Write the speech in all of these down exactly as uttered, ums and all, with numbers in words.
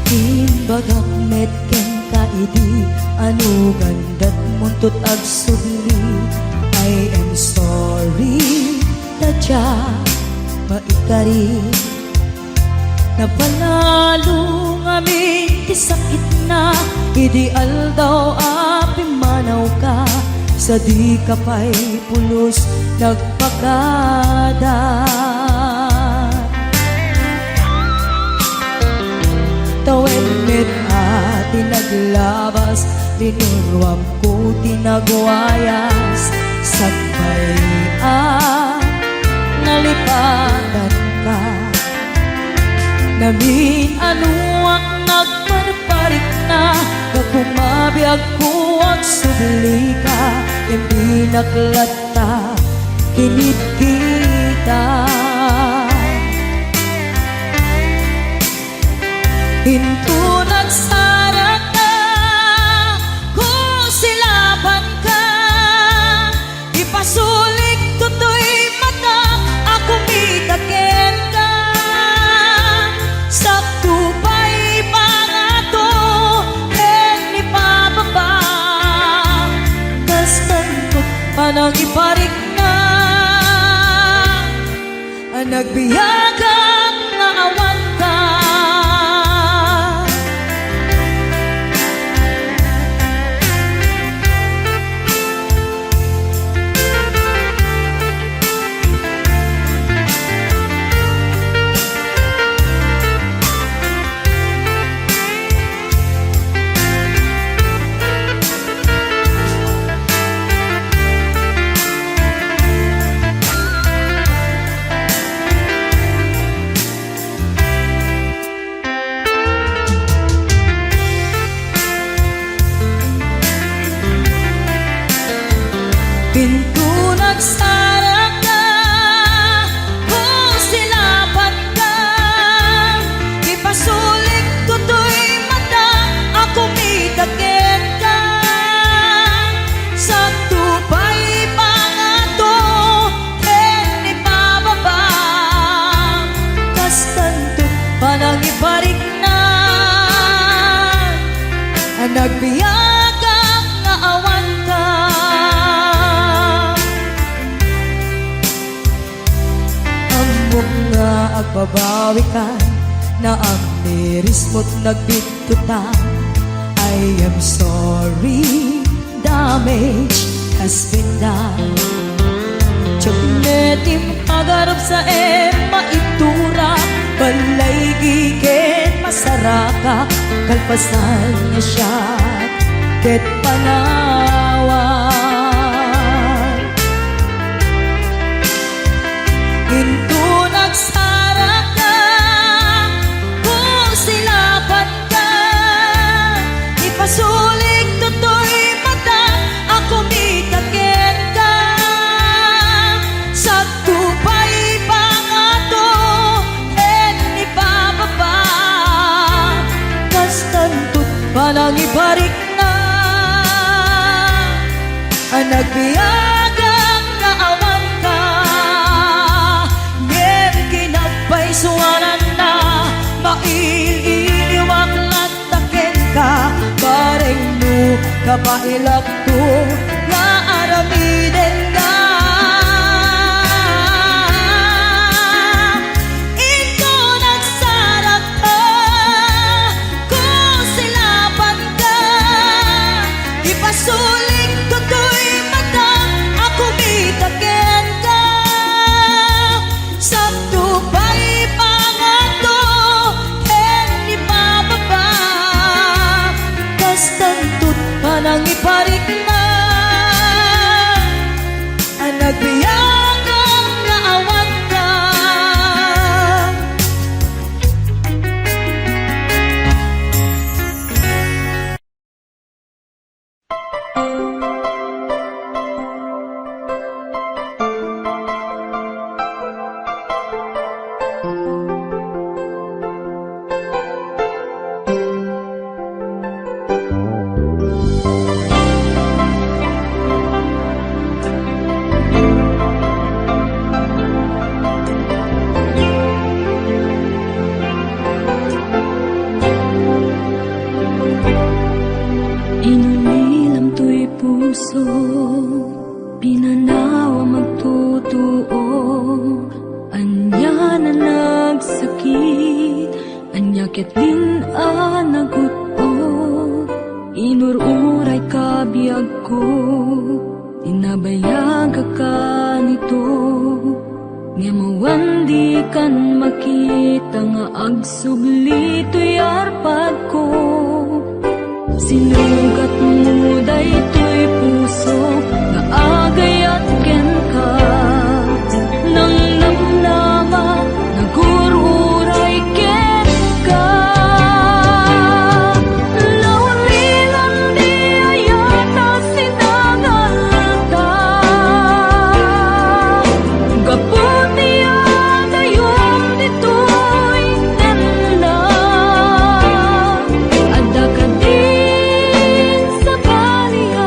Imbagak met kenka idi, ano ganda'd muntot agsubli. I am sorry, tadya, maikari. Napanalo ngamin ti sakitna idi aldaw a pimmanawka, sadika pay pulos nagpakada. Tawen met a ti naglabas, linuruamko ti nagwayas, sakbay a nalipatanka. Namin-anoak nagparparikna, gapu mabiagko agsublika, imbinak latta kinitkita. Inton agsaraka, kusilapanka, ipasulik toy mata a kumita kenka. Sakto pay pangato ken ipababa, kastanto panangiparikna. Nagbiagak nga awanka. Inton agsaraka, kusilapanka, ipasulik toy mata a kumita kenka. Sakto pay pangato ken ipababa, kastanto panangiparikna. Nagbiagak nga awanka. Ammok nga agbabawikan, naamirismo't nagbittotan. I am sorry, damage has been done. Diak met impagarupsaem, maiturak, balaygi ken masarakak, kalpasan nga siak ket panawan. Inton agsaraka, kusilapanka, ipasulik toy mata a kumita kenka. Sakto pay pangato ken ipababa, kastanto't panangiparikna. Nagbiagak nga awanka, ngem kinapaysuananna, mail-iliwak latta kenka, bareng no kabaelakto nga aramidenka. Inton agsaraka, kusilapanka, ipasulik toy mata a kumita kenka. Sakto pay pangato ken ipababa, kastanto't panangiparikna. a nagut-ot, inur-uray ka biagko, inabayagaka nito, ngem awan dikan makita nga agsubli toy arpadko. Sinugatmo daytoy puso nga agayat kenka, nangnamnama, nagur-uray kenka. Naulilan di ayat a sinangalta, gapu ti adayom ditoy nenna. Adda kadin sabali a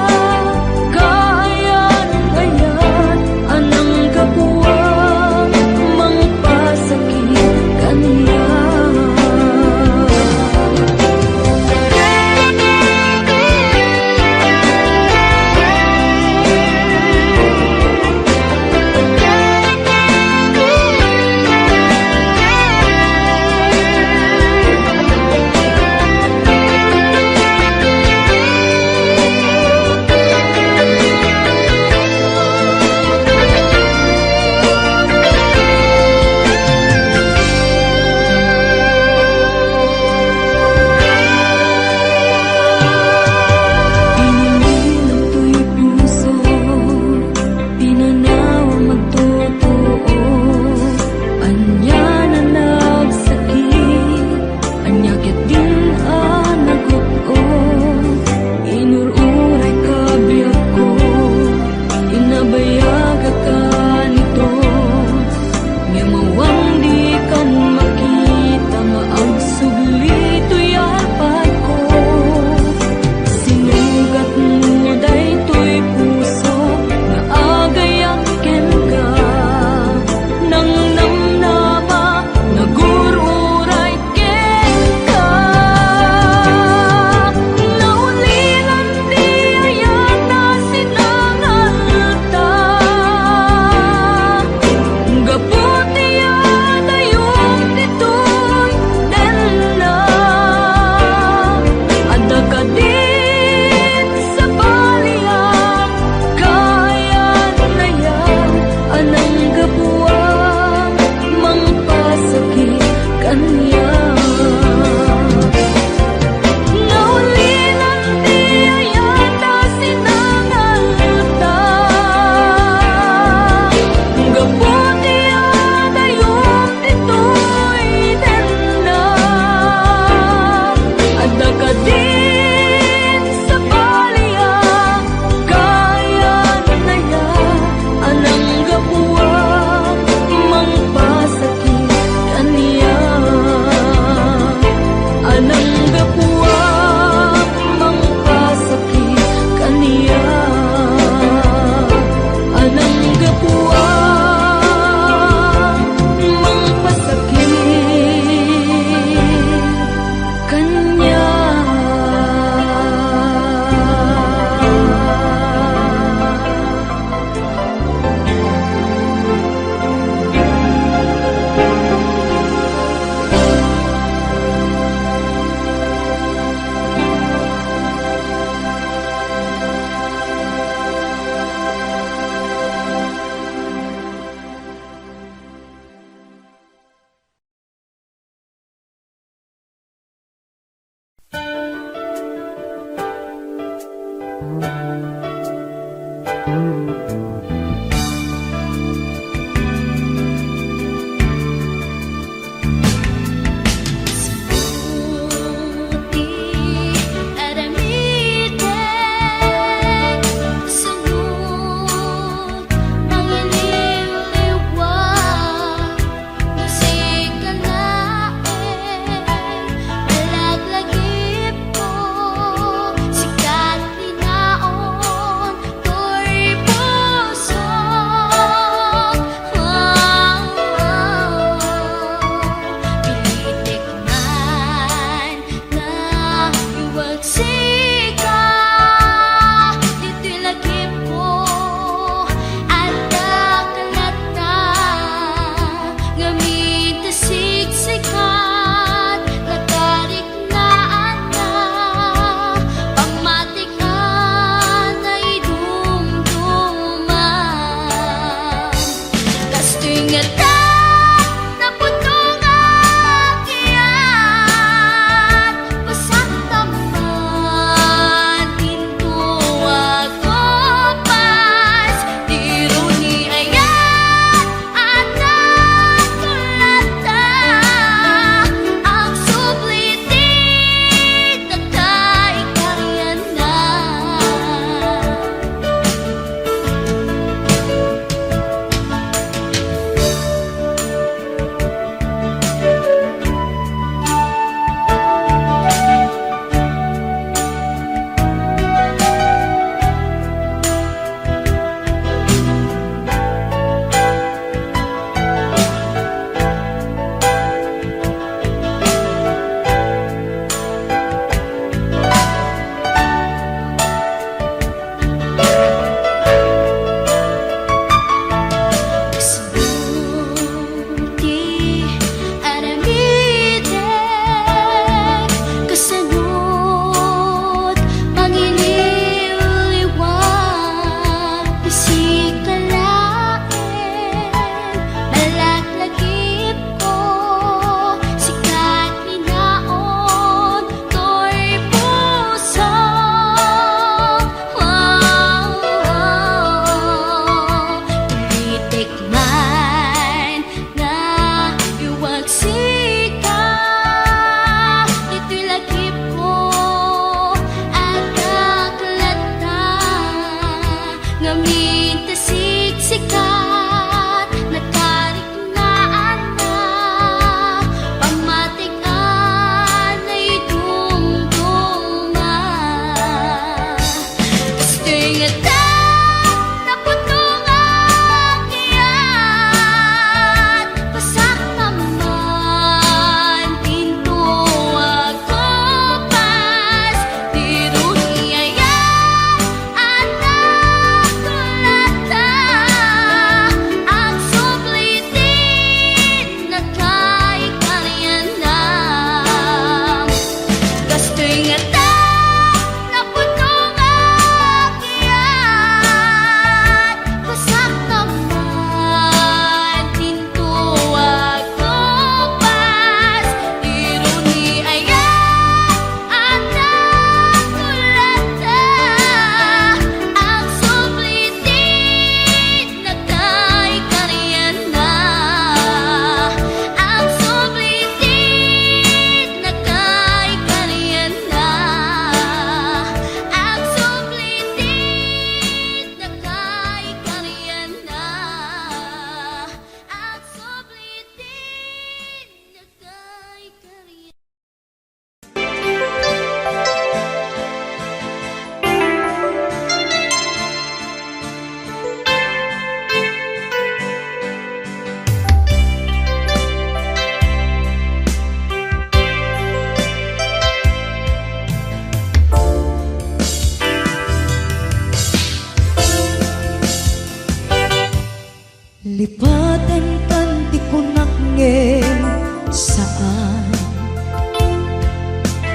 kaayan-ayan a nanggapu a mangpasakit kaniak. Pinanawam agtotoo, ania a nagsakit, ania ketdin a nagut-ot, inur-uray ka biagko, inabayagaka nito, ngem awan dikan makita nga agsubli toy arpadko. Sinugatmo daytoy puso nga agayat kenka, nangnamnama, nagur-uray kenka. Naulilan ti ayat a sinangalta, gapu ti adayom ditoy nenna. Adda kadin sabali a kaayan-ayan a nanggapu a mangpasakit kaniak. Naulilan ti ayat a sinangalta, gapu ti adayom ditoy nenna. Adda kadin sabali a kaayan-ayan a nanggapu a mangpasakit kaniak, a nanggapu a mangpasakit kaniak, a nanggapu a mangpasakit kaniak.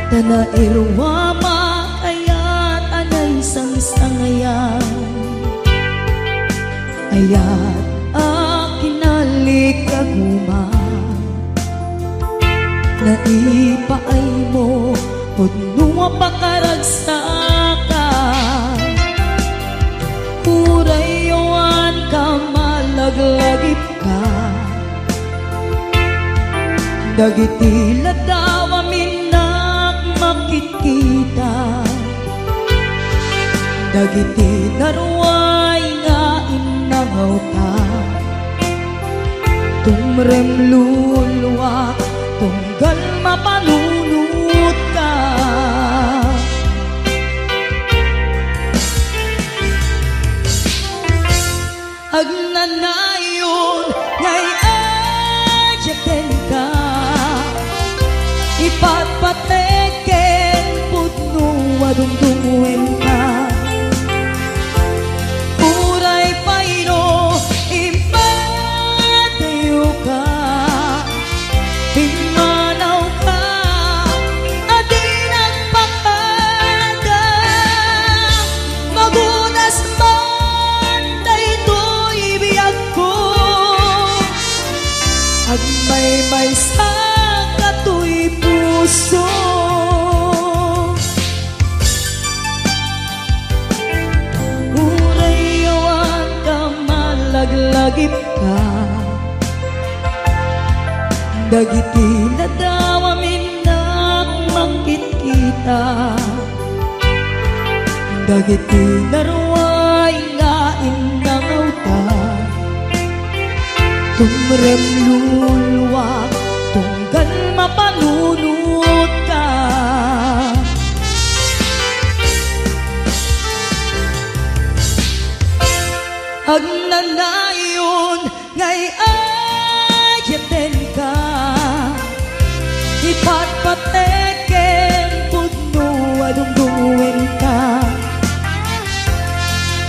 Ta nairuamak ayat a naisangsangayan, ayat a kinalikaguman. Naipaaymo pudno a pakaragsakan. Uray awan ka malaglagipka. Dagiti ladaw a minnak makitkita. Dagiti naruay nga innangawta. Tumrem luluak tunggal mapanunotka. Agnanayon nga iyatenka, ipatpatek ken pudno a dungdungngoenka. Uray pay no imbatayoka, pimmanawka a di nagpakada. Magunas man daytoy biagko, agmaymaysa katoy puso. Uray awan ka malaglagipka. Dagiti ladaw a minnak makitkita. Dagiti naruay nga innangawta. Tumrem luluak tunggal mapanunotka. Agnanayon nga iyatenka, ipatpatek ken pudno a dungdungngoenka.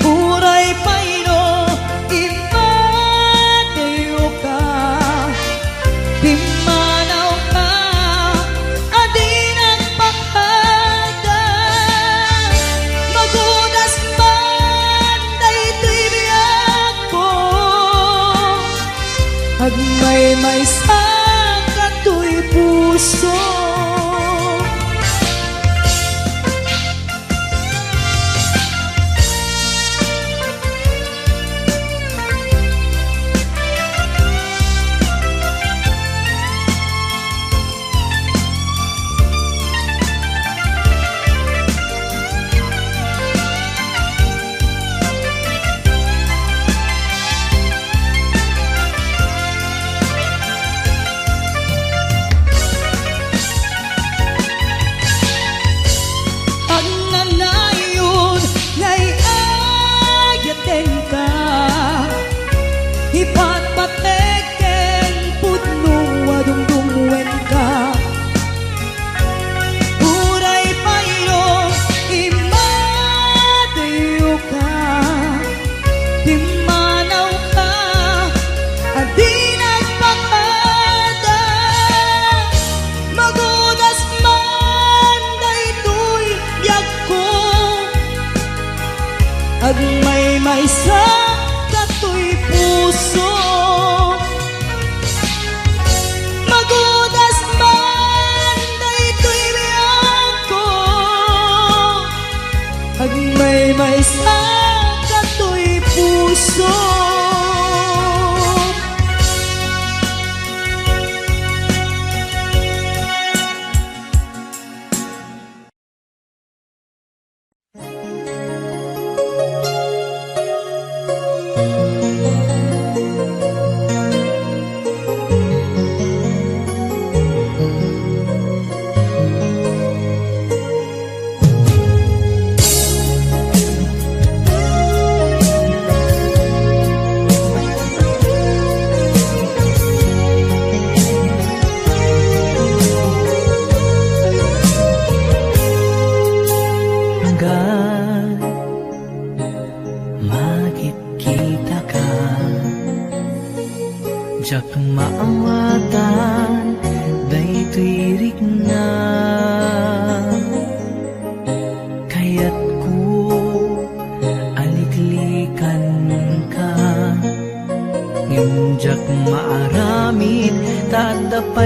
Uray pay no imbatayoka, pimmanawka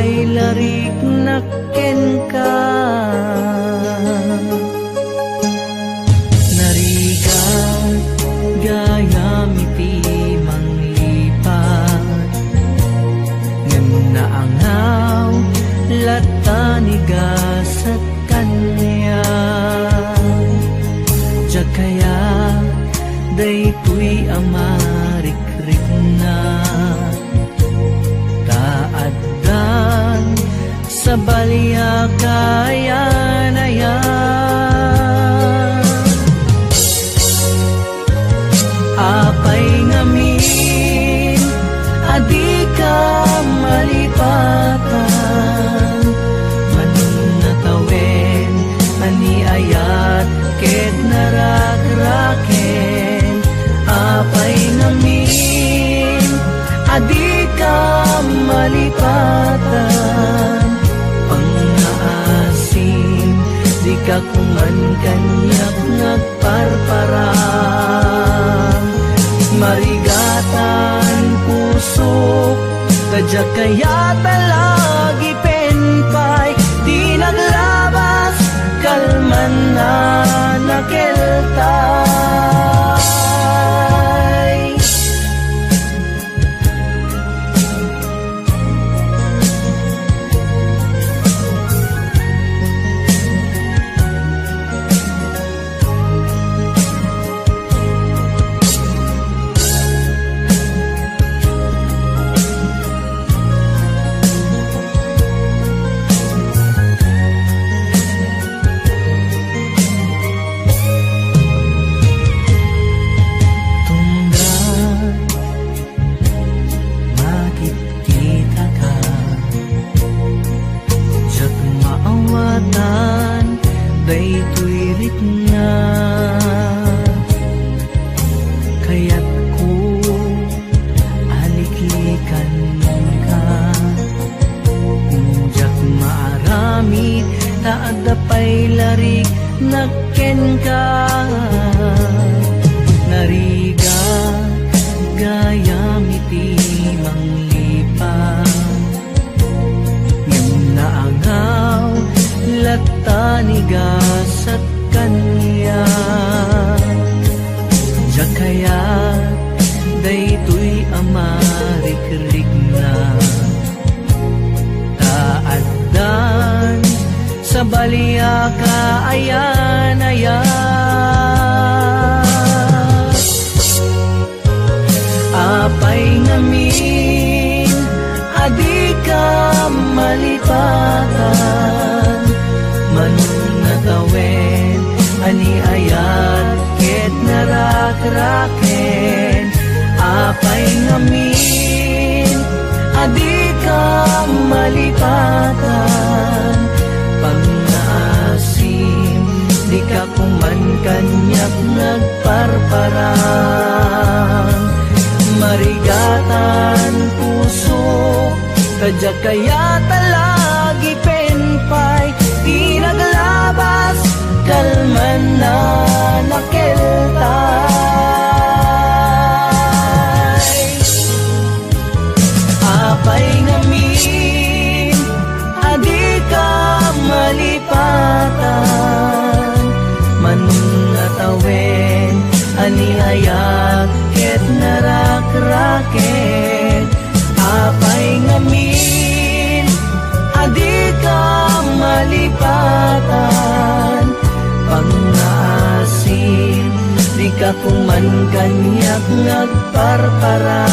Ay lariknak kenka. Narigat gayam iti manglipat, ngem naangaw latta ni gasat kaniak. Diak kayat daytoy a marikriknak, ta addan sabali a kaayan-ayan. Apay ngamin a dika malipatan? Manong natawen a ni ayat ket narakraken. Apay ngamin a dika malipatan? Pangngaasim, dika kuman kaniak nagparparang. Marigatan pusok, ta diak kayat a lagipen pay ti naglabas, kalman a nakeltay. Tunggal makitkitaka, diak maawatan daytoy rikna. Kayatko a liklikanka. Diak maaramid ta adda pay lariknak kenka. Narigat gayam iti manglipat, ngem naangaw latta ni gasat kaniak. Diak kayat daytoy a marikriknak, ta addan sabali a kaayan-ayan. Apay ngamin a dika malipatan? Manong natawen a ni ayat ket narakraken. Apay ngamin a dika malipatan? Pangngaasim, dika kuman kaniak nagparparang. Marigatan pusok, ta diak kayat a lagipen pay ti naglabas, kalman a nakeltay. Apay ngamin a dika malipatan? Manong natawen a ni ayat ket narakraken. Apay ngamin a dika malipatan? Pangngaasim, dika kuman kaniak nagparparang.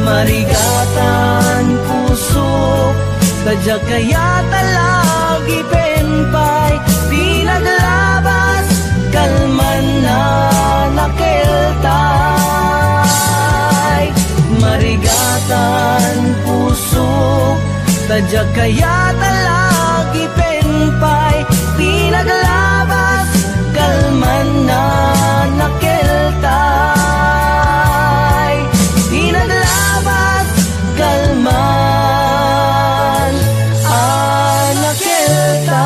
Marigatan pusok, ta diak kayat a lagipen pay ti naglabas, kalman a nakeltay. Marigatan pusok, ta diak kayat a lagipen pay ti naglabas, kalman a nakeltay. Ti naglabas, kalman a nakeltay.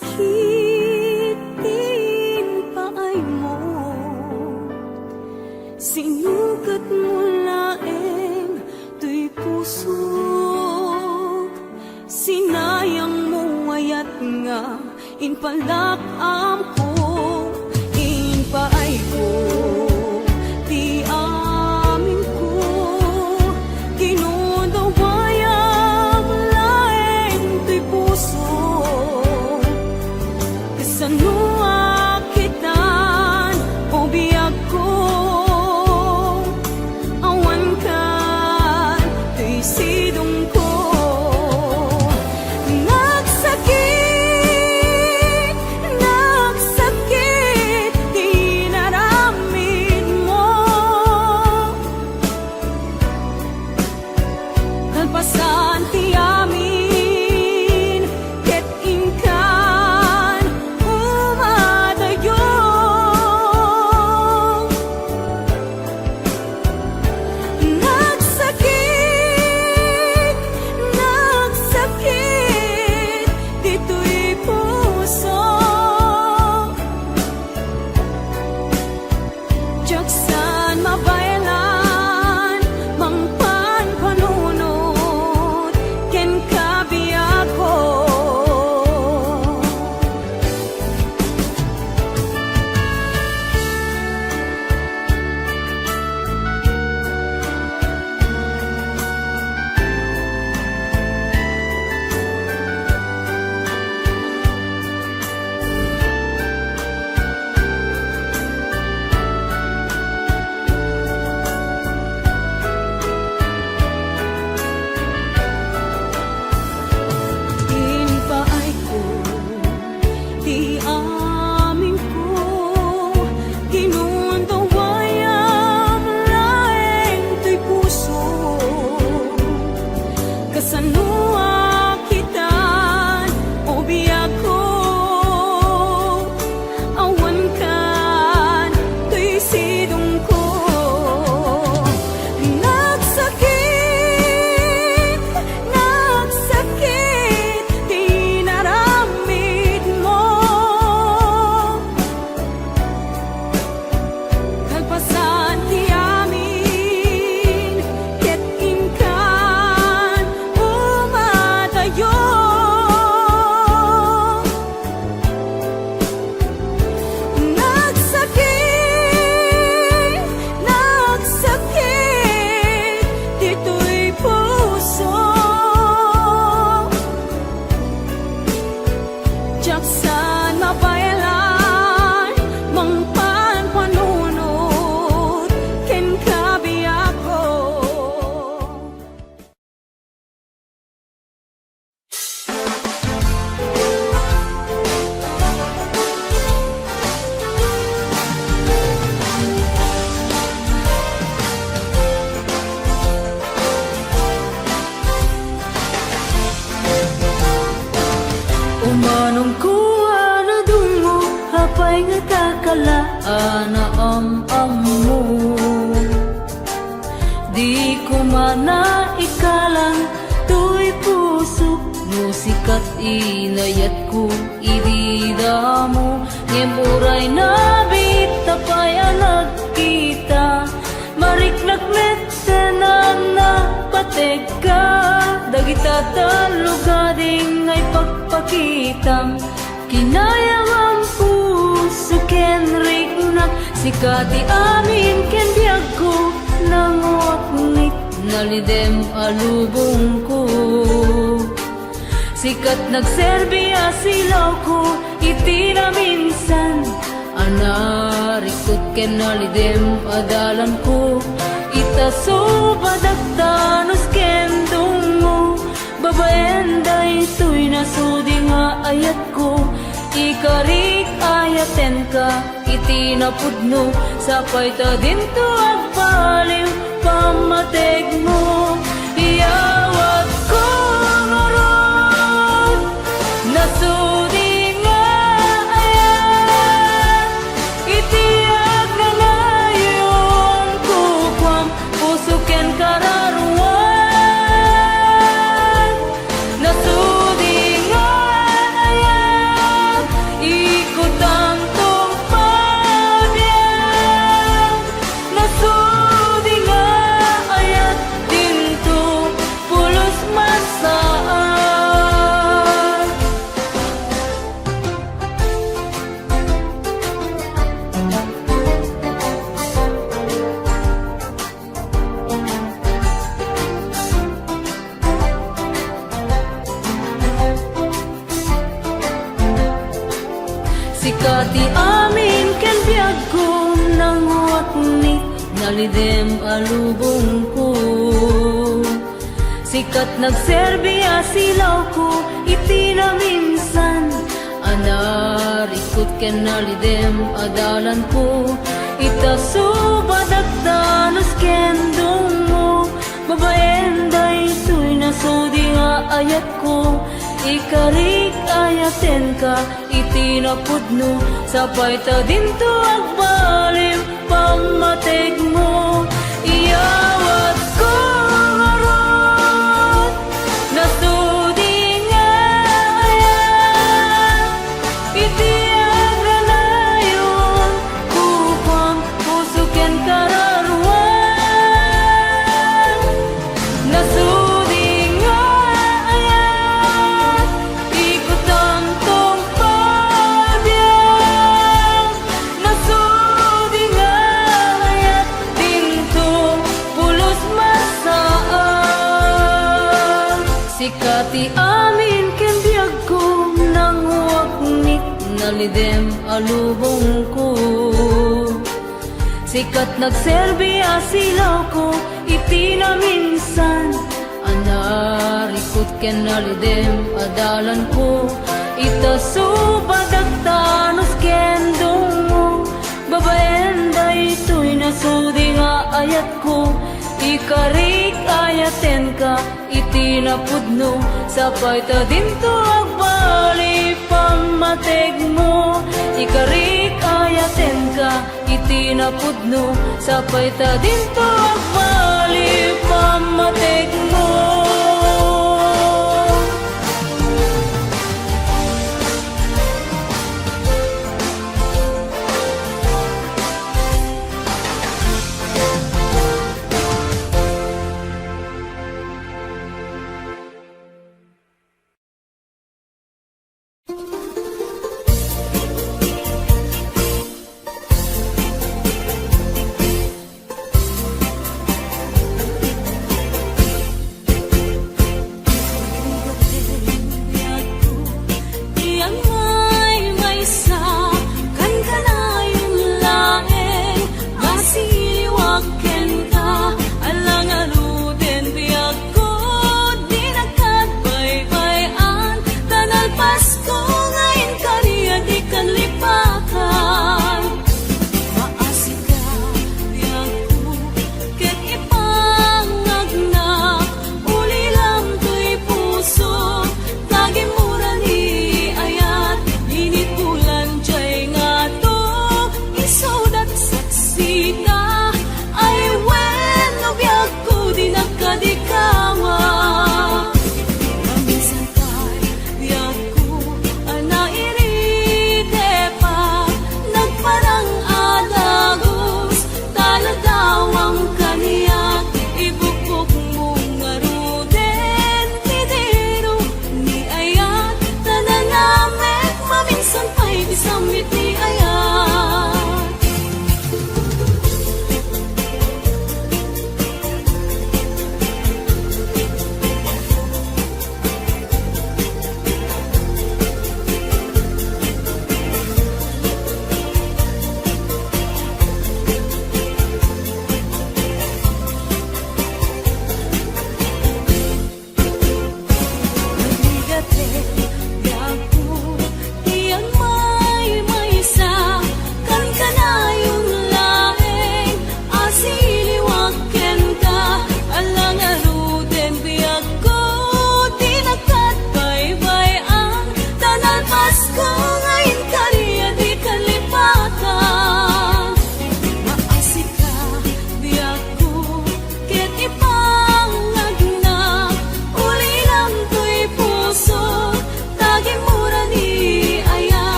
Ket ti impaaymo, sinuketmo laeng toy pusok. Sinayangmo ayat nga impalak-amko, impaayko ti aminko. Kinudawayam laeng toy puso. Kasano a kitan, o biagko? Awan kan toy sidongko. Nagsakit, nagsakit ti inaramidmo. Kalpasan ti amin, ket inkan umadayo. Nagsakit, nagsakit ditoy puso. Diak san mabaelan, mangpanpanunot kenka, biagko. Impaayko ti aminko, kinudawayam laeng toy puso. Kasano a kitan, o biagko? Awan kan toy sidongko. Nagsakit, nagsakit ti inaramidmo. Kalpasan ti amin, ket inkan umadayo. Nagsakit, nagsakit ditoy puso. Diak san mabaelan, mangpanpanunot kenka, biagko. Umanongko a nadungngog, apay ngata kala a naam-ammo? Di koma naikalang toy pusok no sika ti inayatko idi damo. Ngem uray nabit, apay a nagkita, mariknak met ken napategka dagita tallo gading nga ipakpakitam. Kinayawam puso ken riknak, sika ti amin ken biagko, nanguaknik nalidem a lubongko. Sikat nagserbi a silawko iti naminsan a narikut ken nalidem a dalanko. Ita subadak ta nusken dungmo, babaen daytoy nasudi nga ayatko. Ikarik, ayatenka iti napudno, sapay ta dinto agpaliw pammategmo. Iyawatko ngarud, nasudi nga ayat, iti agnanayon kukuam, puso ken kararuan. Nasudi nga ayat, Sika ti amin ken biagko, nanguaknik, nalidem a lubongko. Sikat nagserbi a silawko iti naminsan a narikut ken nalidem a dalanko. Ita subadak danos ken dungmo, babaen daytoy nasudi nga ayatko. Ikarik, ayatenka iti napudno, sapay ta dinto agbalin pammategmo. Iyawatko ngarud, nasudi nga ayat, iti agranayon, kukuam, puso ken kararuan. Nasudi nga ayat, ikutanto pagbiag. Nasudi nga ayat, dinto pulos masaan. Sika ti amin ken biagko, nanguaknik, nalidem a lubongko. Sikat nagserbi a silawko iti naminsan a narikut ken nalidem a dalanko. Ita subadak danos ken dungmo, babaen daytoy nasudi nga ayatko. Ikarik, ayatenka iti napudno, sapay ta dinto agbali pammategmo. Ikarik, ayatenka iti napudno, sapay ta dinto agbali pammategmo.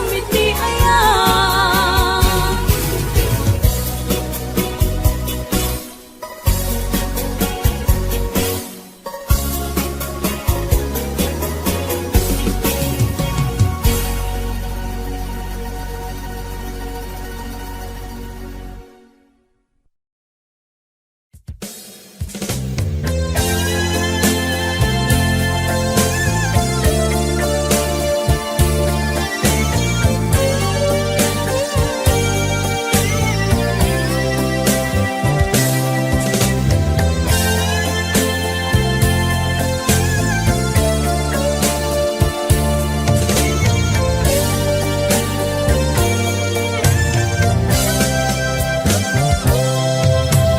iti ayat.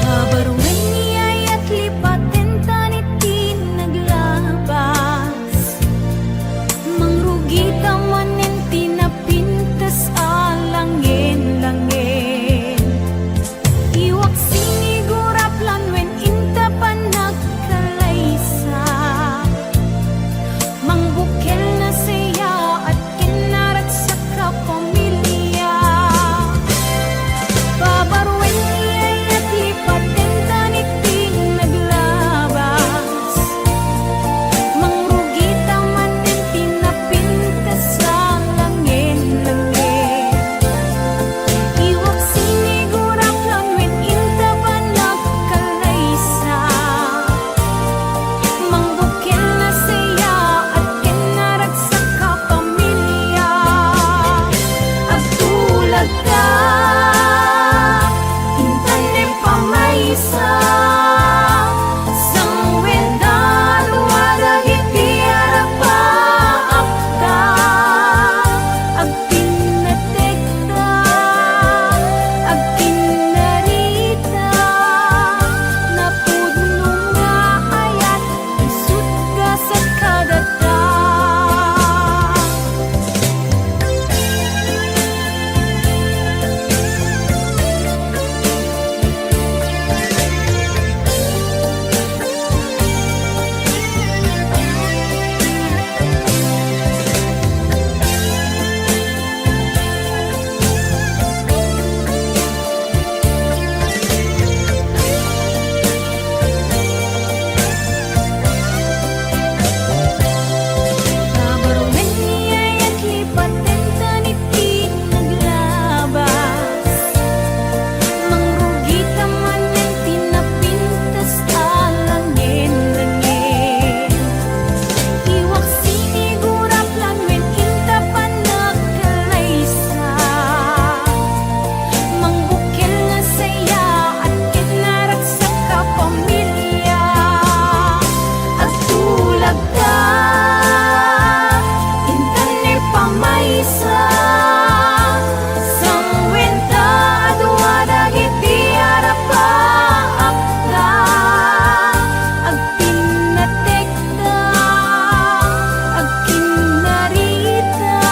Babaruen ni ayat lipaten tan iti naglabas. Mangrugita manen ti napintas a langen-langen. Iwak siniguraplan wen inta panagkalaysa. Mangbukel na saya at kinaragsak a pamilia. Babaruen ni ayat lipaten tan iti naglabas. Mangrugita manen ti napintas a langen-langen. Iwak siniguraplan wen inta panagkalaysa. Mangbukel na saya at kinaragsak a pamilia. Agtulagta, intan ni pamaysa, sangwenta dua dagiti arapaapta. Agtinnatekta, agkinnarita, napudno nga ayat, isut' gasat kadata. Kabaruen ni ayat lipaten tan iti naglabas. Mangrugita manen ti napintas a langen-langen. Iwak siniguraplan wen inta panagkalaysa. Mangbukel nga saya at kinaragsak a pamilia. Agtulagta, intan ni pamaysa, sangwenta a dua dagiti arapaapta. Agtinnatekta, agkinnarita,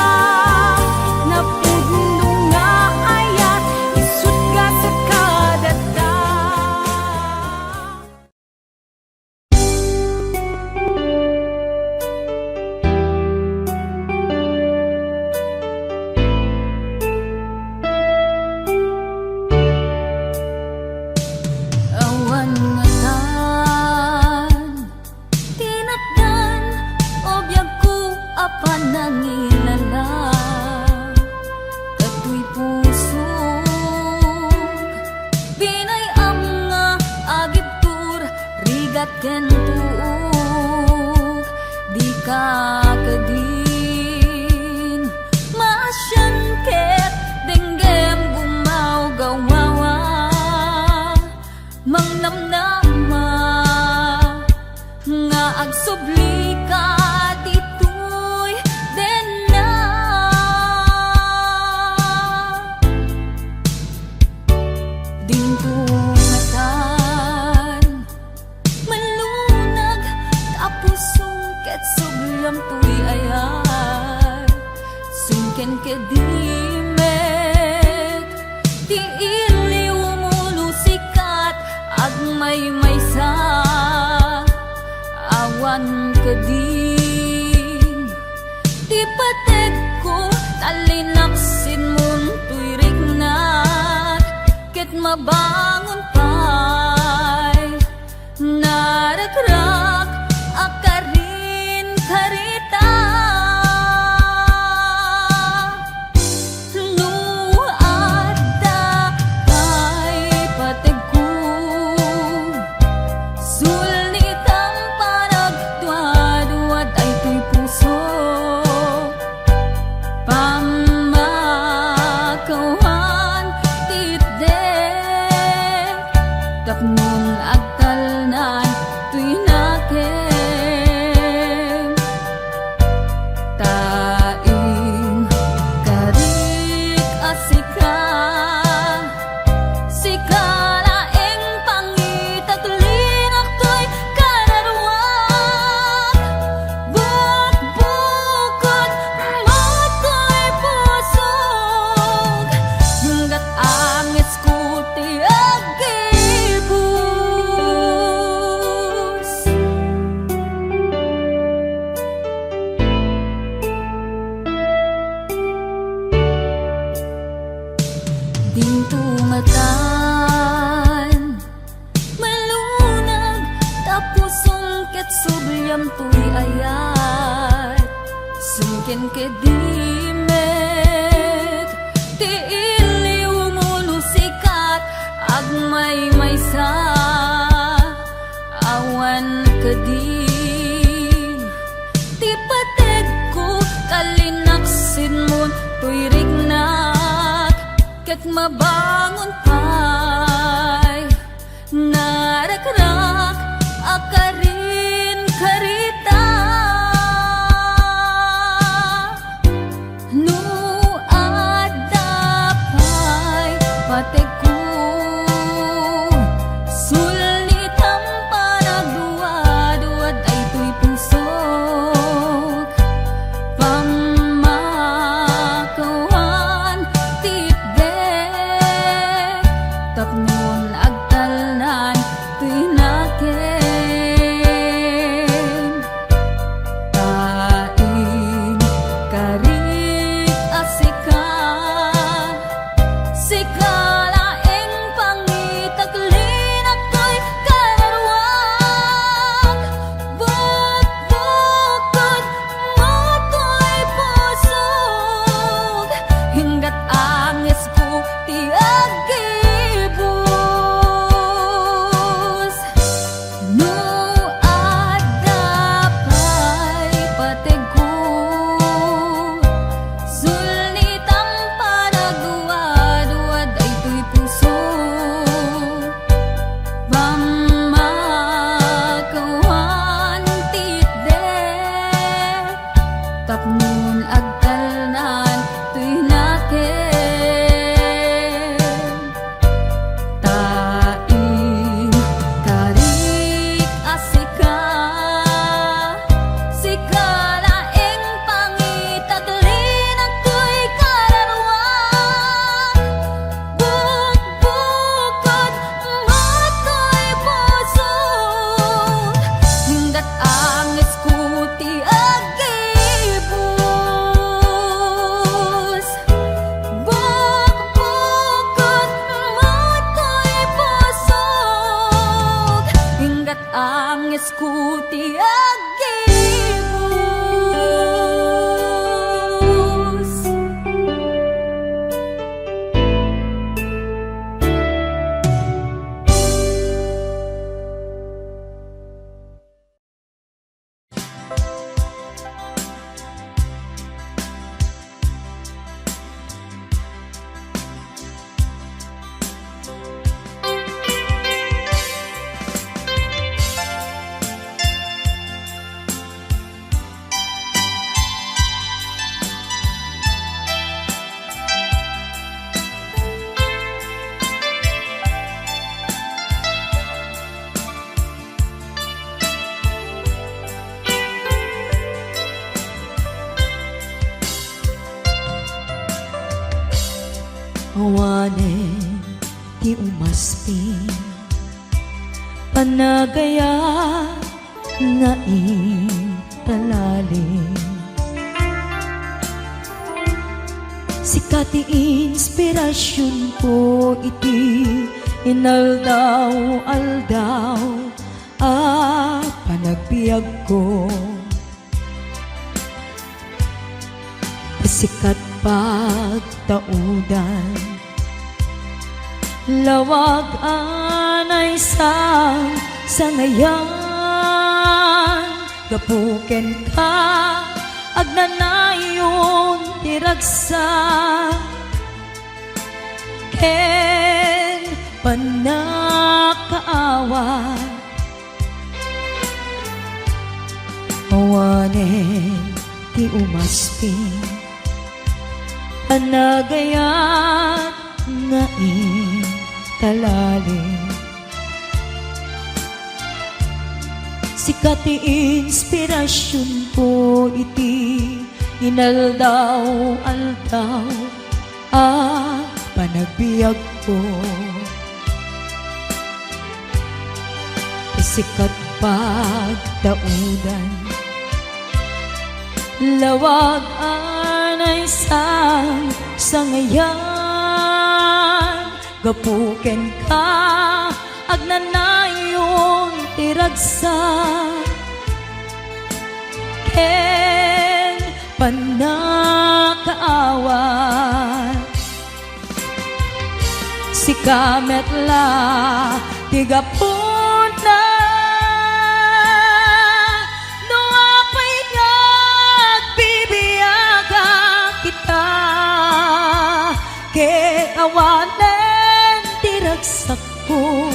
napudno nga ayat, isut' gasat kadata. Awan ngatan tinakdan o biagko a panangilala. Datoy pusok, binay-am nga agibtur, rigat ken tuok, dika kadin maasian ket denggem gumawgawawa. Mangnamnama nga agsublika ditoy denna. Dinto ngatan malunag ta pusong ket subliam toy ayat. Sungken kadi met ti iliw, umunusikat, agmaymaysa. Awan kadin ti pategko, Allinak sidmon toy riknak, ket mabangon pay. Narakrak a karin karita. No adda pay pategko, sulnitam panagduadua daytoy puso. Pammakawan ti itdek, tapnon agtalnan toy nakem. Ta inkarik a sika, sika laeng pangitaklinak toy kararuak. Bukbukod mo toy pusok, nggat angesko ti aggibus. Dinto ngatan malunag ta pusom ket subliam toy ayat. Singken ket di met ti iliwmo no sikat agmaymaysa. Awan kadin ti pategko, kallinak sidmon toy riknak, ket mabangon pay. Narakrak a karin karita. No adda pay pategko, sulnitam panagduadua daytoy pusok. Pammakawan ti itdek, tapnon agtalnan toy nakem. Ta inkarik a sika, sika laeng pangitaklinak toy kararuak. Bukbukod mo toy pusok, inggat angesko ti aggibus. No adda pay pategko, sulnitam panagduadua daytoy puso. Pammakawan ti itdek, tapnon agtalnan toy nakem. Ta inkarik a sika, sika laeng pangitaklinak toy kararuak. Bukbukod mo toy pusok, inggat angesko ti aggibus. Bukbukod mo toy pusok, inggat angesko ti aggibus. Awanen ti umasping, panagayat nga impalalim. Sika ti inspirasionko iti inaldaw-aldaw a panagbiagko. Sikat pagtaudan, lawag a naysang sangayan, gapu kenka, agnanayon ti ragsak ken pannakaawat. Awanen ti umasping, panagayat nga intalali. Sika ti inspirasionko iti inaldaw-aldaw a panagbiagko. Sikat pagtaudan, lawag a naysang sangayan, gapu kenka, agnanayon ti ragsak ken pannakaawat. Sika met la ti gapuna no apay nga agbibiagak ita, ket awanen ti ragsakko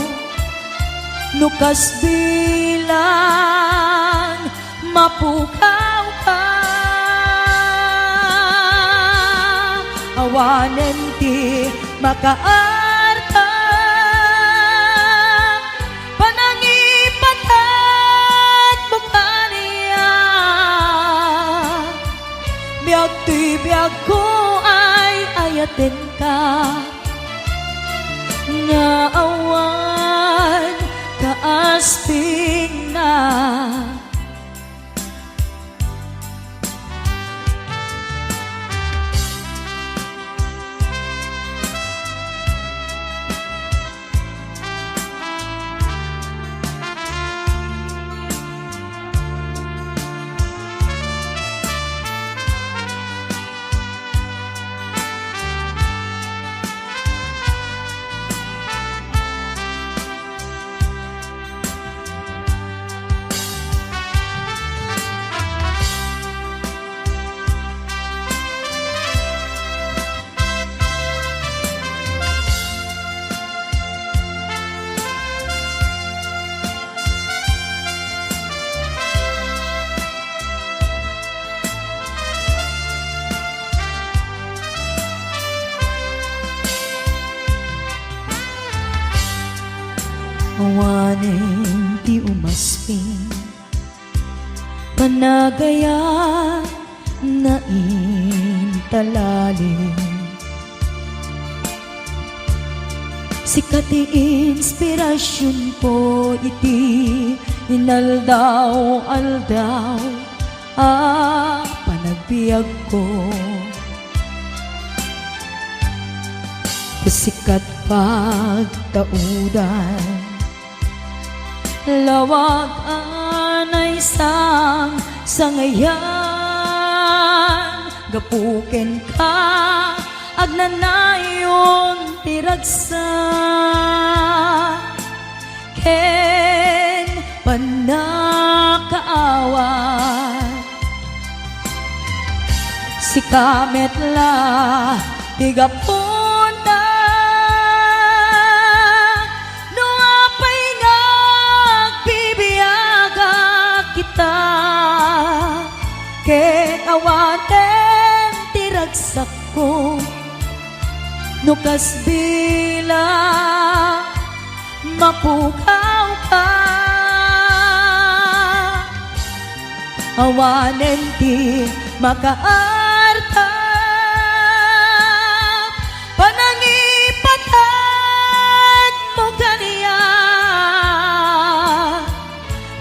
no kasbilang mapukawka. Awanen ti makaarta, panangipatagmo kaniak. Biag toy biagko ay ayatenka, nga awan kaaspingna. Awanen ti umasping, panagayat nga intalali. Sika ti inspirasionko iti inaldaw-aldaw a panagbiagko. Sikat pagtaudan, lawag a naysang sangayan, gapu kenka, agnanayon ti ragsak ken pannakaawat. Sika met la ti gapuna no apay nga agbibiagak ita, ket awanen ti ragsakko no kasbilang mapukawka. Awanen ti makaarta, panangipatagmo kaniak.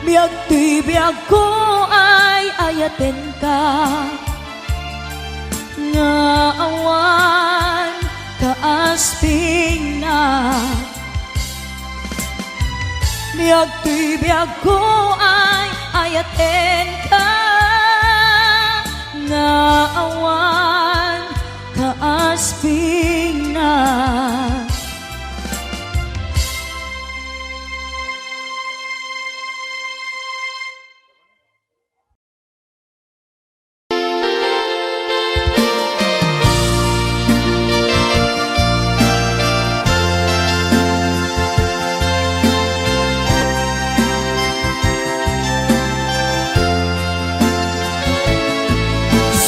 Biag toy biagko ay ayatenka, nga awan Aspingna. Biag toy biagko ay ayatenka nga awan kaaspingna.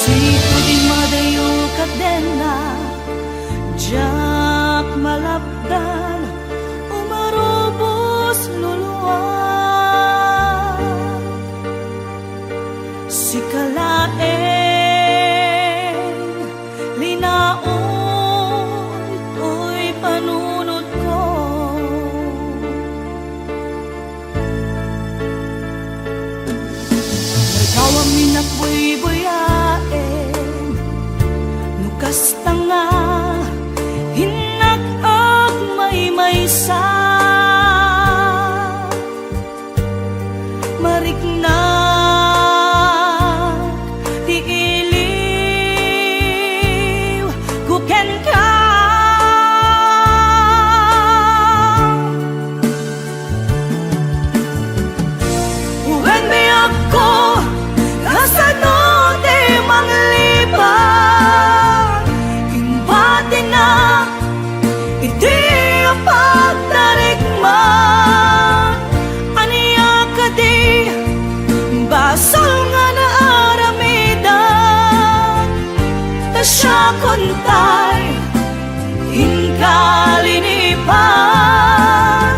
Sika ti madayo ket denna, diak malapdan, umarubos luluak. Sika laeng linaon toy panunotko. Nagawam inakbuybuyaen, no kasta nga innak agmaymaysa. Mariknak ti iliwko kenka. Wen biagko, kasano ti manglipat? Imbatinak iti pagtarikman. Ania kadi basol nga naaramidak? Ta siakon tay inka linipat.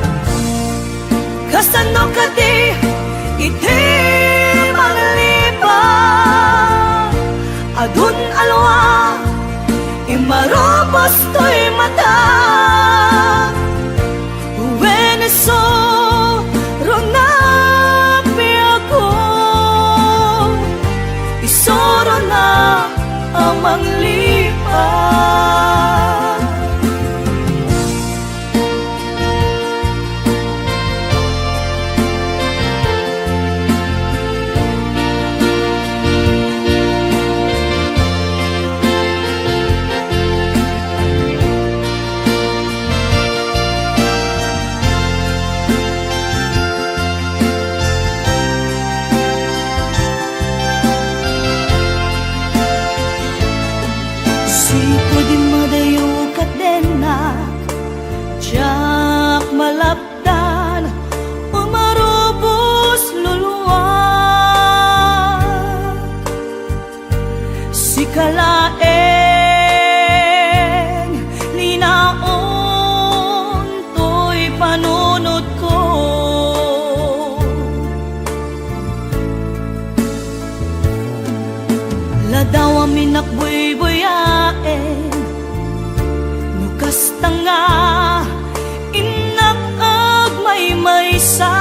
Kasano kadi iti manglipat? Adun alwa, imarubos toy mata. Wen isu runak biagko, isu runak a manglipat. Sika ti madayo ket dennak, diak malapdan, umarubos luluak. Sika laeng linaon toy panunotko. Ladawam innak buybuyaen, no kasta nga innak agmaymaysa.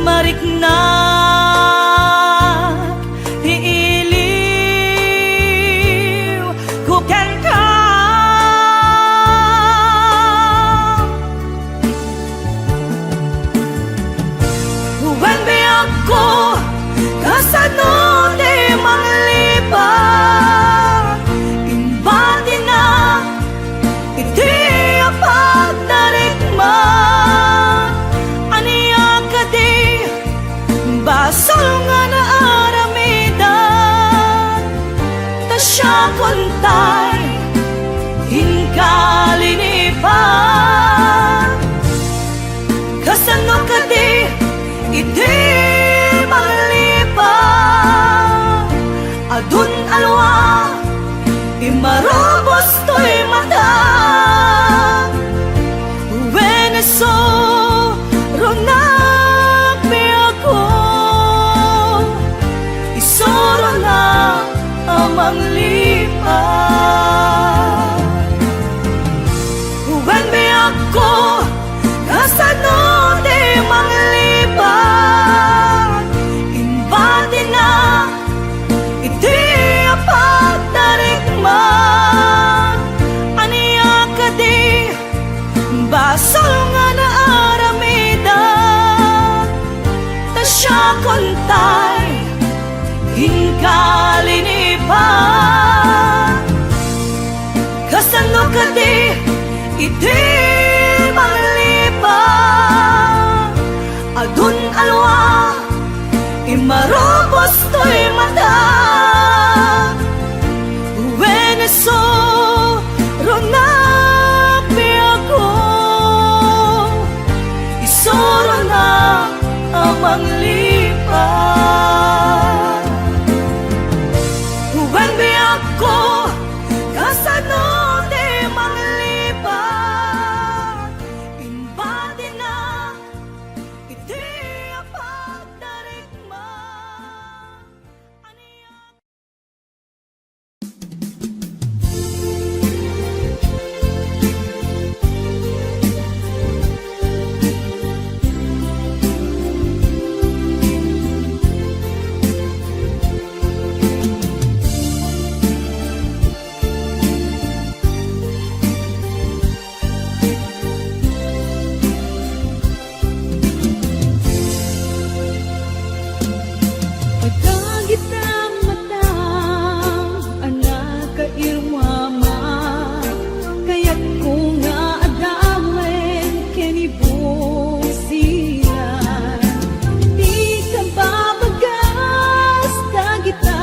Mariknak ti iliwko kenka. Wen biagko, kasano ti manglipat? Imbatinak iti pagtarikman. Ania kadi basol nga naaramidak? Ta siakon tay inka linipat. Kasano kadi iti manglipat? Adun alwa, imarubos toy mata. Wen isu runak biagko, isu runak a manglipat. Wen biagko, kasano ti manglipat? Imbatinak iti a pagtarikma. Ko, kasano ti manglipat? Imbadina iti pagdarikma. Ania Kadagita mata a nakairwama, kayatko nga adawen ken ibusilan ti kababagas dagita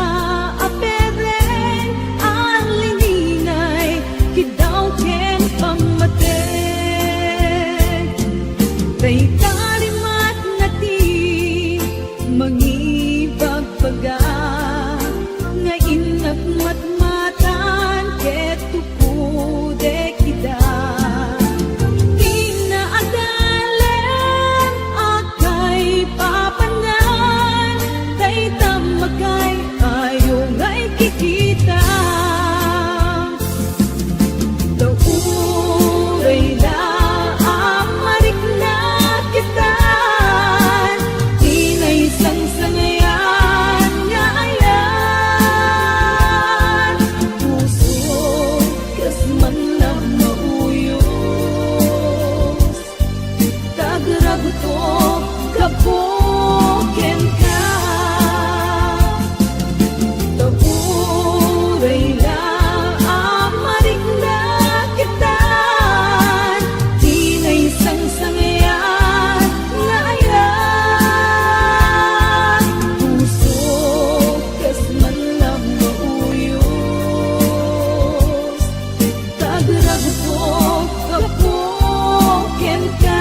a pereng a lininay, kiddaw ken pammateg. Dayta rimatna ti mangibagbaga nga innak matmatan ket tukudek ida. Ti naadalen a kaipapanan, dayta makay-ayo nga ikikita. Ta uray la a marikna kita, ti naisangsangayan nga ayat, puso, kas man la mauyos. Tagragto gapu kenka. Ta uray la a marikna kita, ti naisangsangayan nga ayat, puso, kas man la mauyos. Tagragto gapu kenka.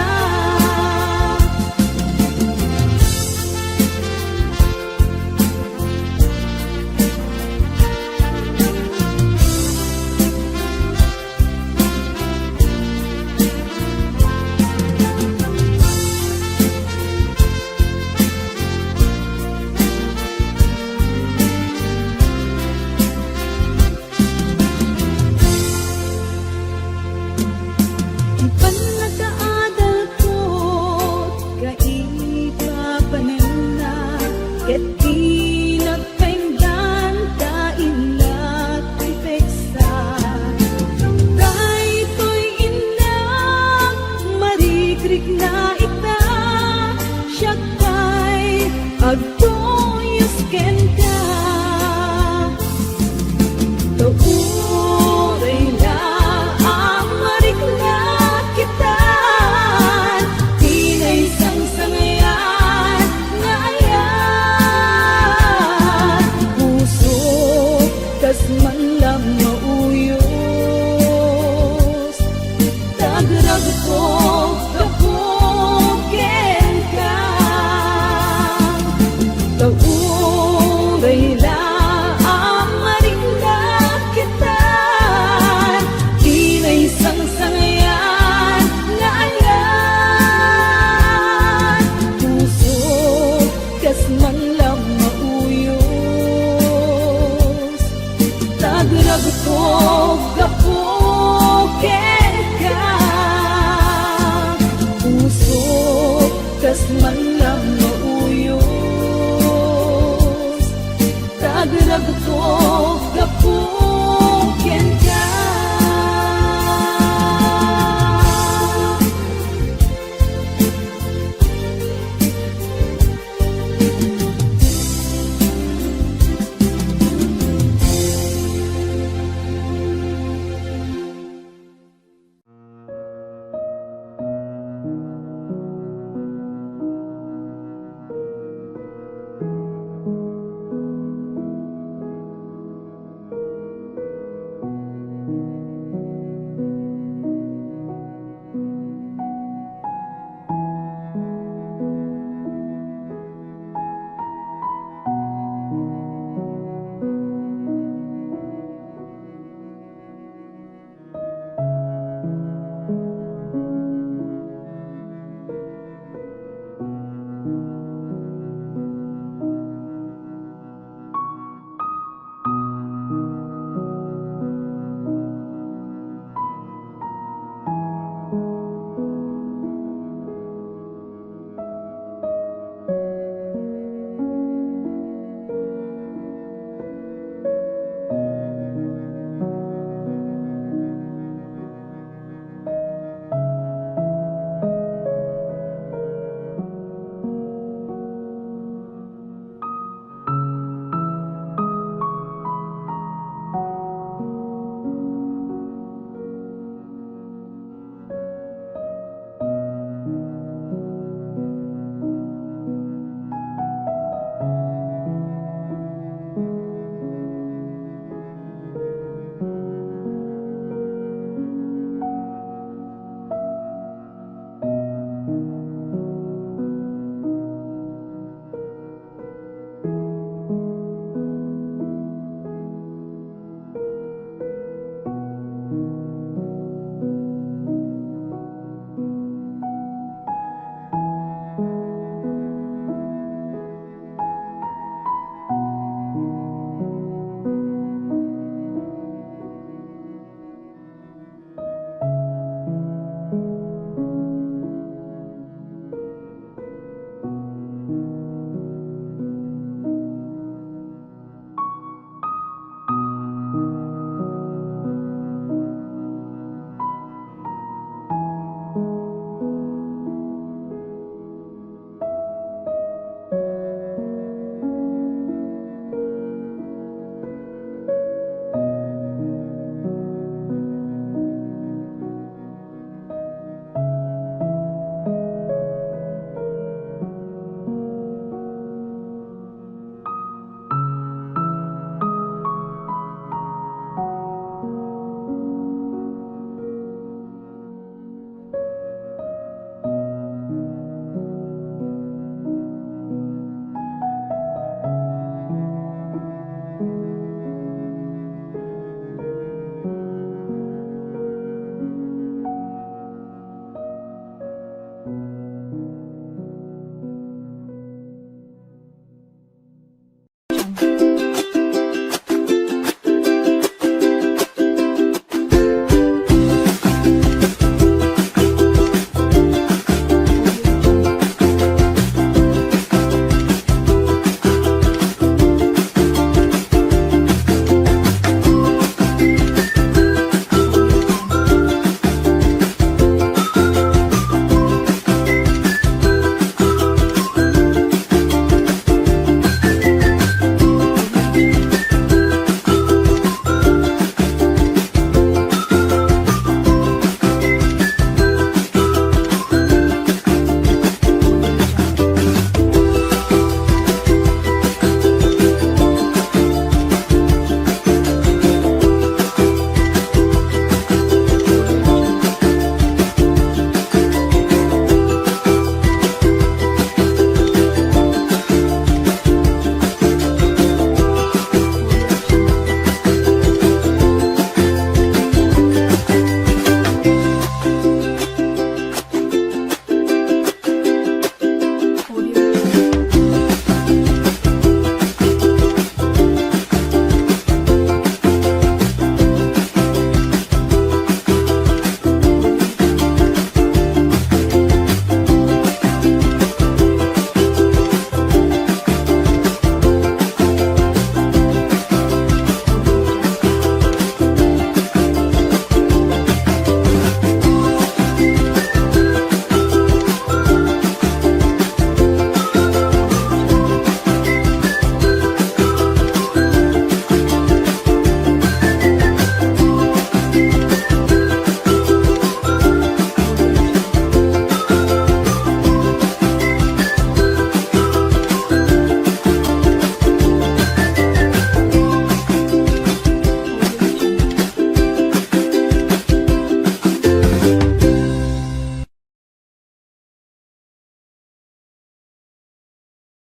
Ti pannakaadalko, kaipapananna, ket ti nagpaindanta, innak ti peksa. Daytoy, innak, marikrikna ita, siak pay ag- tuyos kenka. Ta uray la a marikna kita, ti naisangsangayan nga ayat, puso, kas man la mauyos. Tagragto gapu kenka. Ta uray la a marikna kita, ti naisangsangayan nga ayat, puso, kas man la mauyos. Tagragto